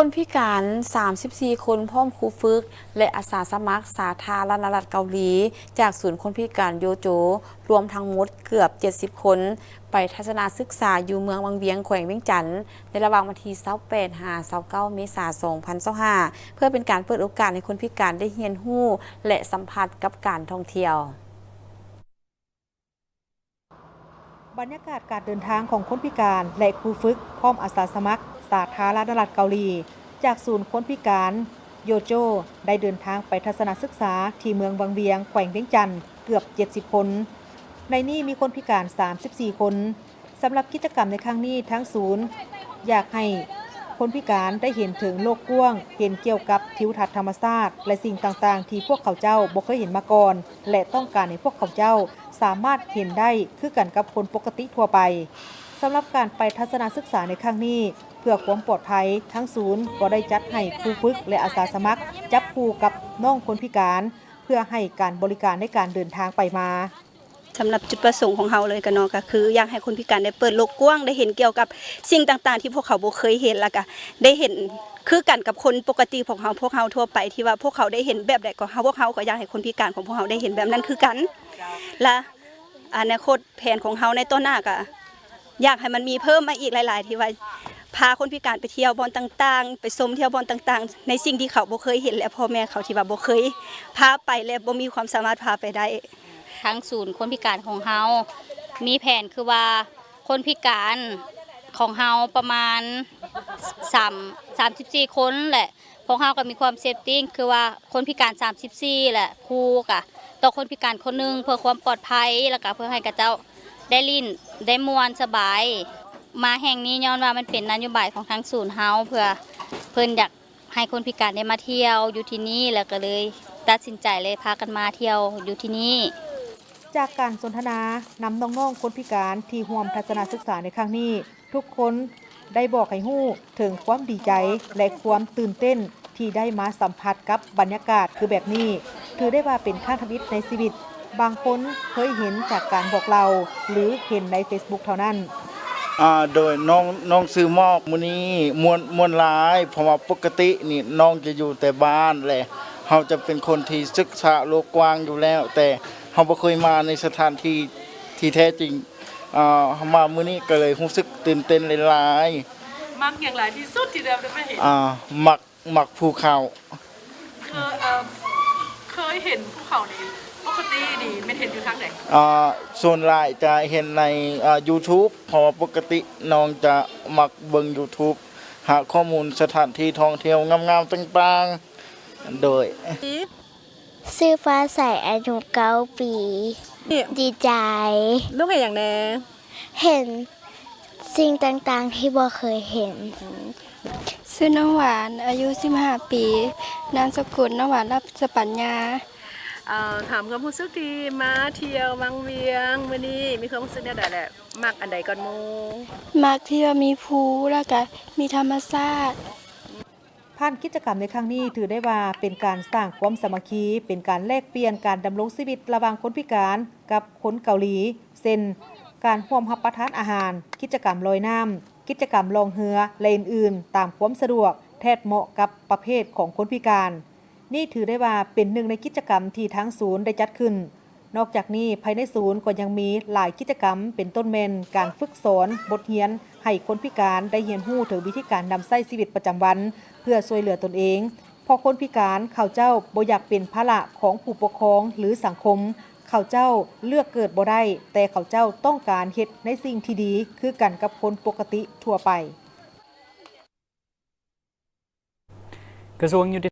ຄົນພິການສາມສິບສີ່ຄົນ ພ້ອມຄູຝຶກ ແລະ ອາສາສະໝັກສາທາລະນະລັດເກົາຫຼີ ຈາກສູນຄົນພິການໂຢໂຈ ລວມທັງໝົດເກືອບເຈັດສິບຄົນ ໄປທັດສະນະສຶກສາຢູ່ເມືອງວັງວຽງ ແຂວງວຽງຈັນ ໃນລະຫວ່າງວັນທີຊາວແປດ ຫາ ຊາວເກົ້າ ເມສາ ສອງພັນຊາວຫ້າ ເພື່ອເປັນການເປີດໂອກາດໃຫ້ຄົນພິການໄດ້ຮຽນຮູ້ ແລະ ສຳຜັດກັບການທ່ອງທ່ຽວ. ບັນຍາກາດການເດີນທາງຂອງຄົນພິການ ແລະ ຄູຝຶກ ພ້ອມອາສາສະໝັກສາທາລະນະລັດເກົາຫຼີ ຈາກສູນຄົນພິການໂຢໂຈ ໄດ້ເດີນທາງໄປທັດສະນະສຶກສາທີ່ເມືອງວັງວຽງ ແຂວງວຽງຈັນ ເກືອບເຈັດສິບຄົນ. ໃນນີ້ມີຄົນພິການສາມສິບສີ່ຄົນ. ສຳລັບກິດຈະກຳໃນຄັ້ງນີ້, ທາງສູນຢາກໃຫ້ຄົນພິການໄດ້ເຫັນເຖິງໂລກກວ້າງ, ເຫັນກ່ຽວກັບທິວທັດທຳມະຊາດ ແລະ ສິ່ງຕ່າງໆທີ່ພວກເຂົາເຈົ້າບໍ່ເຄີຍເຫັນມາກ່ອນ ແລະ ຕ້ອງການໃຫ້ພວກເຂົາເຈົ້າສາມາດເຫັນໄດ້ຄືກັນກັບຄົນປົກກະຕິທົ່ວໄປ. ສຳລັບການໄປທັດສະນະສຶກສາໃນຄັ້ງນີ້, ເພື່ອຄວາມປອດໄພ, ທາງສູນກໍໄດ້ຈັດໃຫ້ຄູຝຶກ ແລະ ອາສາສະໝັກຈັບຄູ່ກັບນ້ອງຄົນພິການ ເພື່ອໃຫ້ການບໍລິການໃນການເດີນທາງໄປມາ. ສຳລັບຈຸດປະສົງຂອງເຮົາເລີຍກະເນາະ ກະຄືຢາກໃຫ້ຄົນພິການໄດ້ເປີດໂລກກວ້າງ, ໄດ້ເຫັນກ່ຽວກັບສິ່ງຕ່າງໆທີ່ພວກເຂົາບໍ່ເຄີຍເຫັນ ແລ້ວກະໄດ້ເຫັນຄືກັນກັບຄົນປົກກະຕິຂອງເຮົາ, ພວກເຮົາທົ່ວໄປ ທີ່ວ່າພວກເຂົາໄດ້ເຫັນແບບໃດ ກໍເຮົາ, ພວກເຮົາກໍຢາກໃຫ້ຄົນພິການຂອງພວກເຮົາໄດ້ເຫັນແບບນັ້ນຄືກັນ. ແລະ ອະນາຄົດແຜນຂອງເຮົາໃນຕໍ່ໜ້າກະຢາກໃຫ້ມັນມີເພີ່ມມາອີກຫຼາຍໆ ທີ່ວ່າພາຄົນພິການໄປທ່ຽວບ່ອນຕ່າງໆ, ໄປຊົມທ່ຽວບ່ອນຕ່າງໆ ໃນສິ່ງທີ່ເຂົາບໍ່ເຄີຍເຫັນ ແລະ ພໍ່ແມ່ເຂົາທີ່ວ່າບໍ່ເຄີຍພາໄປ ແລະ ບໍ່ມີຄວາມສາມາດພາໄປໄດ້. ທາງສູນຄົນພິການຂອງເຮົາມີແຜນຄືວ່າ ຄົນພິການຂອງເຮົາປະມານສາມ ສາມສິບສີ່ຄົນ ແລະ ພວກເຮົາກໍມີຄວາມເຊບຕິງ ຄືວ່າຄົນພິການສາມສິບສີ່ ແລະ ຄູກະຕໍ່ຄົນພິການຄົນໜຶ່ງ ເພື່ອຄວາມປອດໄພ ແລ້ວກະເພື່ອໃຫ້ເຂົາເຈົ້າໄດ້ຫຼິ້ນໄດ້ມ່ວນສະບາຍ. ມາແຫ່ງນີ້ຍ້ອນວ່າມັນເປັນນະໂຍບາຍຂອງທາງສູນເຮົາ ເພື່ອເພິ່ນຢາກ ໃຫ້ຄົນພິການໄດ້ມາທ່ຽວຢູ່ທີ່ນີ້ ແລ້ວກໍເລີຍຕັດສິນໃຈ ແລະ ພາກັນມາທ່ຽວຢູ່ທີ່ນີ້. ຈາກການສົນທະນານຳນ້ອງໆຄົນພິການທີ່ຮ່ວມທັດສະນະສຶກສາໃນຄັ້ງນີ້, ທຸກຄົນໄດ້ບອກໃຫ້ຮູ້ເຖິງຄວາມດີໃຈ ແລະ ຄວາມຕື່ນເຕັ້ນທີ່ໄດ້ມາສຳຜັດກັບບັນຍາກາດຄືແບບນີ້. ຖືໄດ້ວ່າເປັນຄັ້ງທຳອິດໃນຊີວິດ, ບາງຄົນເຄີຍເຫັນຈາກການບອກເລົ່າ ຫຼື ເຫັນໃນເຟສບຸກເທົ່ານັ້ນ. ອາ ໂດຍ ນ້ອງ ນ້ອງຊື່ໝອກ. ມື້ນີ້ມ່ວນ ມ່ວນຫຼາຍ ເພາະວ່າປົກກະຕິນີ້ນ້ອງຈະຢູ່ແຕ່ບ້ານ ແລະ ເຮົາຈະເປັນຄົນທີ່ສຶກສາໂລກກວ້າງຢູ່ແລ້ວ, ແຕ່ເຮົາບໍ່ເຄີຍມາໃນສະຖານທີ່ທີ່ແທ້ຈິງ. ອາ ເຮົາມາມື້ນີ້ກໍເລີຍຮູ້ສຶກຕື່ນເຕັ້ນຫຼາຍໆ. ມັກຫຍັງຫຼາຍທີ່ສຸດທີ່ໄດ້ມາເຫັນ? ອາ ມັກ ມັກພູເຂົາ. ເຄີຍ ເອີ ເຄີຍເຫັນພູເຂົານີ້ ປົກກະຕິນີ້ແມ່ນເຫັນຢູ່ທາງໃດ? ອ່າ ສ່ວນຫຼາຍຈະເຫັນໃນ ອ່າ YouTube ເພາະວ່າປົກກະຕິນ້ອງຈະມັກເບິ່ງ YouTube ຫາຂໍ້ມູນສະຖານທີ່ທ່ອງທ່ຽວງາມໆຕ່າງໆ. ໂດຍ. ຊື່ຟ້າໃສ ອາຍຸເກົ້າປີ. ດີໃຈ. ນ້ອງເຫັນຫຍັງແດ່? ເຫັນສິ່ງຕ່າງໆທີ່ບໍ່ເຄີຍເຫັນ. ອືມ ຊື່ນ້ອງຫວານ ອາຍຸສິບຫ້າປີ, ນາມສະກຸນ ນ້ອງຫວານ ລັບສະປັນຍາ. ເອີ ຖາມຄວາມຮູ້ສຶກທີ່ມາທ່ຽວວັງວຽງມື້ນີ້ ມີຄວາມຮູ້ສຶກແນວໃດ ແລະ ມັກອັນໃດກ່ອນໝູ່? ມັກທີ່ວ່າມີພູ ແລ້ວກະມີທຳມະຊາດ. ຜ່ານກິດຈະກຳໃນຄັ້ງນີ້ ຖືໄດ້ວ່າເປັນການສ້າງຄວາມສາມັກຄີ, ເປັນການແລກປ່ຽນການດຳລົງຊີວິດລະຫວ່າງຄົນພິການກັບຄົນເກົາຫຼີ ເຊັ່ນ ການຮ່ວມຮັບປະທານອາຫານ, ກິດຈະກຳລອຍນ້ຳ, ກິດຈະກຳລ່ອງເຮືອ ແລະ ອື່ນໆ ຕາມຄວາມສະດວກ ແທດເໝາະກັບປະເພດຂອງຄົນພິການ. ນີ້ຖືໄດ້ວ່າເປັນໜຶ່ງໃນກິດຈະກຳທີ່ທາງສູນໄດ້ຈັດຂຶ້ນ. ນອກຈາກນີ້, ພາຍໃນສູນກໍຍັງມີຫຼາຍກິດຈະກຳ ເປັນຕົ້ນແມ່ນການຝຶກສອນບົດຮຽນໃຫ້ຄົນພິການໄດ້ຮຽນຮູ້ເຖິງວິທີການນຳໃຊ້ຊີວິດປະຈຳວັນ ເພື່ອຊ່ວຍເຫຼືອຕົນເອງ, ເພາະຄົນພິການເຂົາເຈົ້າບໍ່ຢາກເປັນພາລະຂອງຜູ້ປົກຄອງ ຫຼື ສັງຄົມ. ເຂົາເຈົ້າເລືອກເກີດບໍ່ໄດ້, ແຕ່ເຂົາເຈົ້າຕ້ອງການເຮັດໃນສິ່ງທີ່ດີຄືກັນກັບຄົນປົກກະຕິທົ່ວໄປ. ກະຊວງຍຸຕິ